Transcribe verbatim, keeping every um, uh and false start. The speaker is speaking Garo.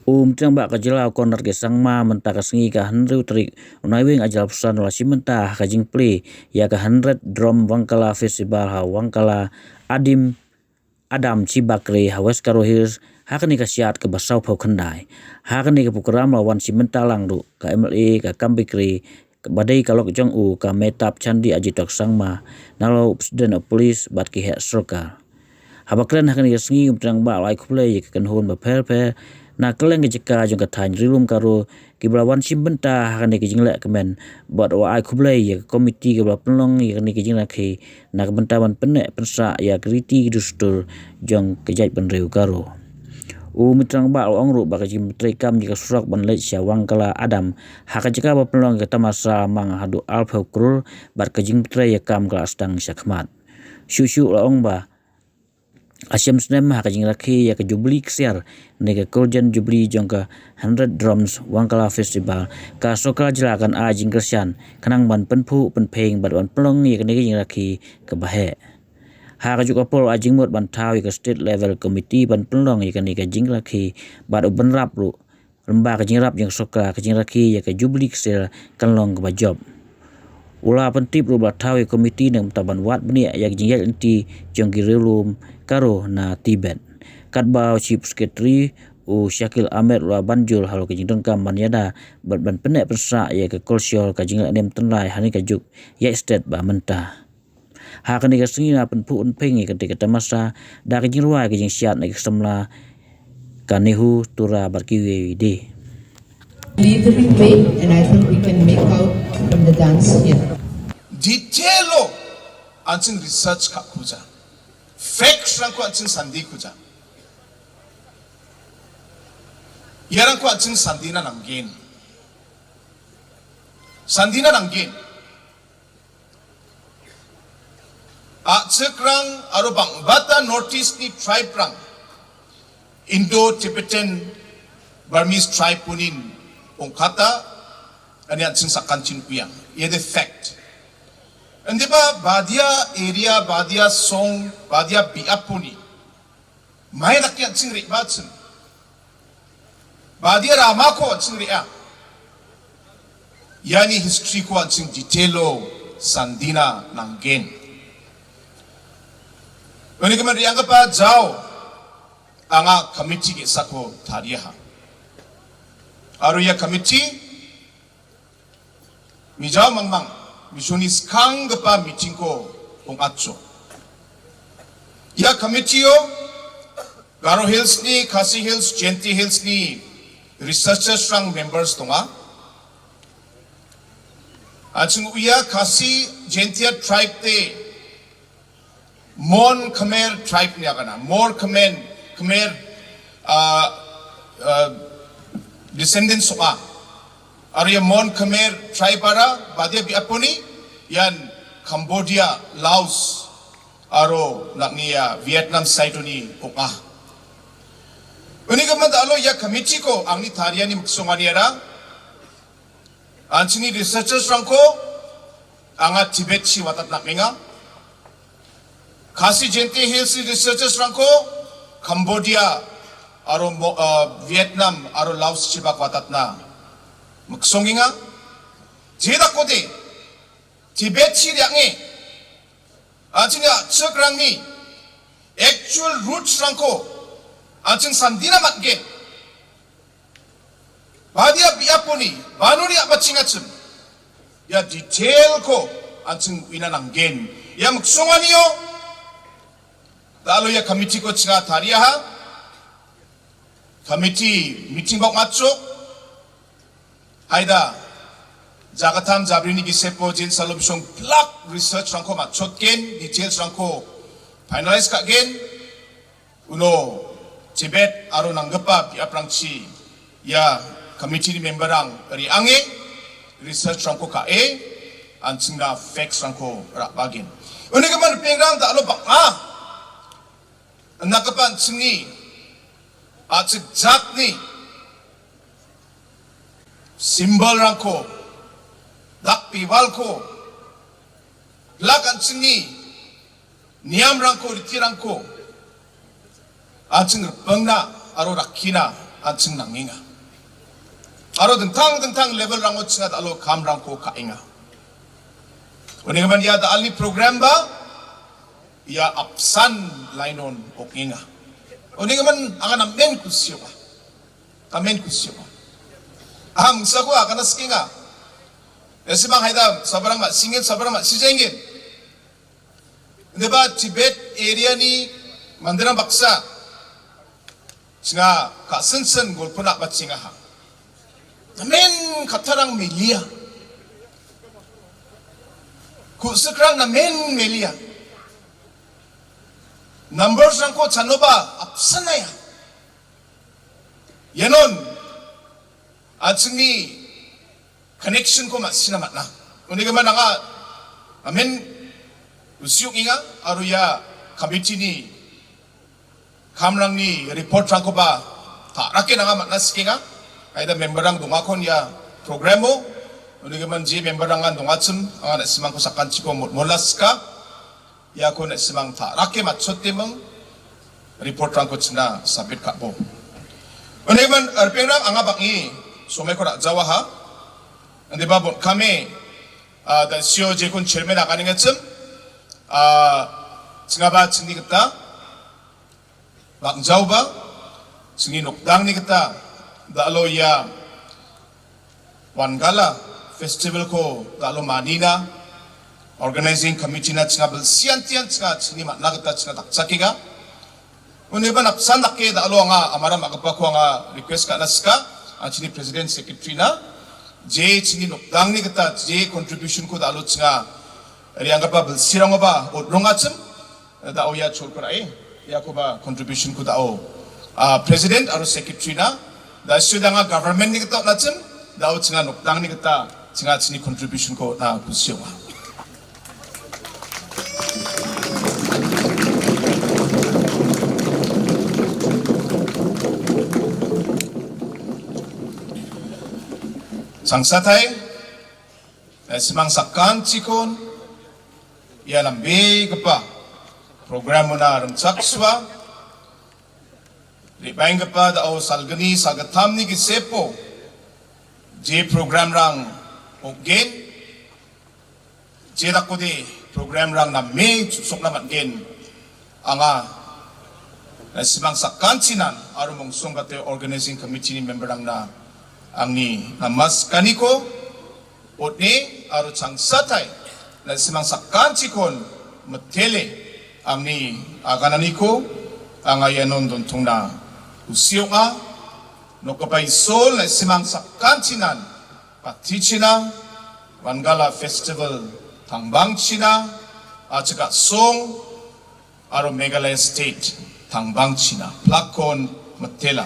Umtrang ba ka jela Conrad ke Sangma mynta ka sngi ka hundred tarik unaiwing ajal pusan la si mynta ha ka jingpli ya ka hundred Drum Wangkala Festival ha Wangkala Adim Adam Chibakri ha West Garo Hills ha kani ka siat ka basau phau khandai. Ha kani ka program la wan si mynta lang ru ka M L A ka Kambikri Badai ka lok jong u ka metap chandi aji tok sangma, nalo president of police bat ki hek sorkar. Haba kren hakani ka sngi umtrang ba lai khublei ya ka kanhon ba pher pher, na keleng ka jaka jong ka thain rilum karo, ki bala wan sim benta hakani ka jinglek kemen, bat wa ai khublei ya ka komiti ki bala penlong ya kani ka jingrakhi, na ka benta ban penek pensa ya ka riti ki dustur jong ka jait ban riu karo. U mitrang ba ong ru ba ka jing metrai kam ya ka surak ban leit sia Wangkala Adam, ha ka jaka ba penlong ka tamasa mang hadu alpha krur, bat ka jing metrai ya kam ka la stang sia khmat. Shu shu la ong ba, asiam snem ha ka jing rakhi ya ka jubili ksiar, ne ka Golden Jubilee jong ka hundred Drums Wangkala Festival, ka sorkar jela kan a jing kersian, kanang ban penphu penpeng bat ban penlong ya ka ne ka jing rakhi ka bahe. Ha ka juk apol a jingmut ban thau ya ka state level committee ban penlong ya ka ne ka jing rakhi, bat u ban rap ru, Lemba ka jingrap jong sorkar ka jingrakhi ya ka jubili ksel kan long ka bajop. Ula pentip ru ba thau ya komiti nang taban wat bni ya ka jingyat lenti jong ki relum karo na Tibet. Katba chief secretary u Shakil Ahmed ula banjul halo ka jingdon kam ban yada bat ban penek pensa ya ka kolsiol ka jinglek nem tenlai hani ka juk ya state ba menta. Ha kani ka sngi na penphu unpeng ka te ka tamasa, da ka jingrua ka jingsiat na ka samla, ka nehu tura bar ki we we de. Lead the way, and I think we can make out from the dance here. Detail lo, an·ching research ka kuja. Facts rangko an·ching sandi kuja. Iarangko an·ching sandina nanggen. Sandina nanggen. A·chikrang aro bang·bata North East-ni tribe-rang Indo-Tibetan Burmese tribe-onin ong·kata, ine an·ching sakantin uiang. Ia de fact. Indiba badia area, badia song, badia biaponi mai dake an·ching re·bachim. Badia ramako an·ching re·a. Iani history-ko an·ching detail-o sandina nanggen. Unigimin re·anggipa jao anga committee ge·sako tariaha. Aro ia committee Mijao mangmang, misoni skanggipa meeting-ko ong·atjo. Ia committee-o Garo Hills-ni, Khasi Hills, Jaintia Hills-ni researchers-rang members donga. An·ching uia Khasi Jaintia tribe-de Mon Khmer tribe-ni agana. Mon Khmer, Khmer, ah, ah, descendants ong·a. Aro ia Mon Khmer tribe-ara badia biaponi ian Cambodia, Laos, aro nang·ni ia Vietnam side-oni ong·a. Unigimin da·alo ia committee-ko angni tariani miksonganiara An·chingni researchers-rangko anga Tibet-chi watatna am·enga. Khasi Jaintia Hills-ni researchers-rangko Cambodia aro Mo-, ah, Vietnam aro Laos-chibak watatna miksongenga. Jedakode Tibet-chi re·ange an·chingni a·chikrangni actual roots-rangko an·ching sandina man·gen. Badia biaponi, banoni a·bachengachim. Ia detail-ko an·ching uina nanggen. Ia miksonganio, da·alo ia committee-ko chinga tariaha. Committee meeting-ba ong·achok. Haida, jagatam jabrini gisepo jin salom song plak research-rangko matchotgen, details-rangko finalize ka·gen. Uno Tibet aro nanggipa biaprangchi ia committee-ni member-rang re·ange research-rangko ka·e, an·chingna facts-rangko ra·bagen. Unigimin ripengrang da·alo bang·a indakgipa an·chingni a·chik jatni symbol-rangko, dakbewalko, plak an·chingni niamrangko, ritirangko an·ching ripengna aro rakkina an·ching nangenga. Aro dingtang dingtang level-rango chinga da·alo kamrangko ka·enga. Unigimin ia da·alni program-ba ia apsan line-on okenga. Unigimin anga namen kusi ong·a. Namen kusi ong·a. Anga mingsako agana sikenga. Esimang haida sabarang ma singin, sabarang ma sijengin. Indiba Tibet area-ni manderang baksa chinga ka·sinsin golpona ba·chengaha. Namen kattarang melia. Ku·sikrang namen melia. Numbers-rangko chanoba apsan aia. Ianon an·chingni connection-ko ma·sina man·a. Unigimin anga namen kusi ong·enga aro ia committee-ni kamrangni report-rangkoba ta·rake nanga man·na sikenga. Aida member-rang dongakon ia program-o. Unigimin je member-rangan dongachim, anga na·simangko sakantiko motmola sika. Iako na·simang ta·rake matchoteming report-rangko chinga submit ka·bo. Unigimin ripengrang anga bang·e somaiko ra·jawaha. Indiba botkame, ah, da·sio jekon chairman aganengachim, ah, chingaba chingni gita bang·jaoba, chingni nokdangni gita da·alo ia Wangala festival-ko da·alo manina, organizing committee-na chinga bilsiantian chinga chingni man·na gita chinga dakchakenga. Uniba napsan dake da·alo anga amaram a·gipako anga request ka·na sika, ah, chingni president secretary-na, je chingni nokdangni gita je contribution-ko da·alo chinga re·anggipa bilsirangoba otrongachim, da·o ia cholko ra·e, iakoba contribution-ko da·o, ah, president aro secretary-na, da·sio danga government-ni gita on·achim, da·o chinga nokdangni gita chinga chingni contribution-ko on·a kusi ong·a. Changsatai, eh, simang sakantikon ia nambegipa program-ona rimchaksoa. Re·baenggipa da·o salgni, salgittamni gisepo je program-rang ong·gen, je dakode program-rang name chu·sokna man·gen, anga, eh, simang sakantinan aro mongsonggate organizing committee-ni member-rangna angni namaskaniko on·e aro changsatai na·simang sakantikon mitele angni agananiko anga ianon dontongna usi ong·a. Nokgipa Isol na·simang sakantinan patichina, Wangala Festival tangbangchina, a·chik a·song aro Meghalaya State tangbangchina plakkon mitela.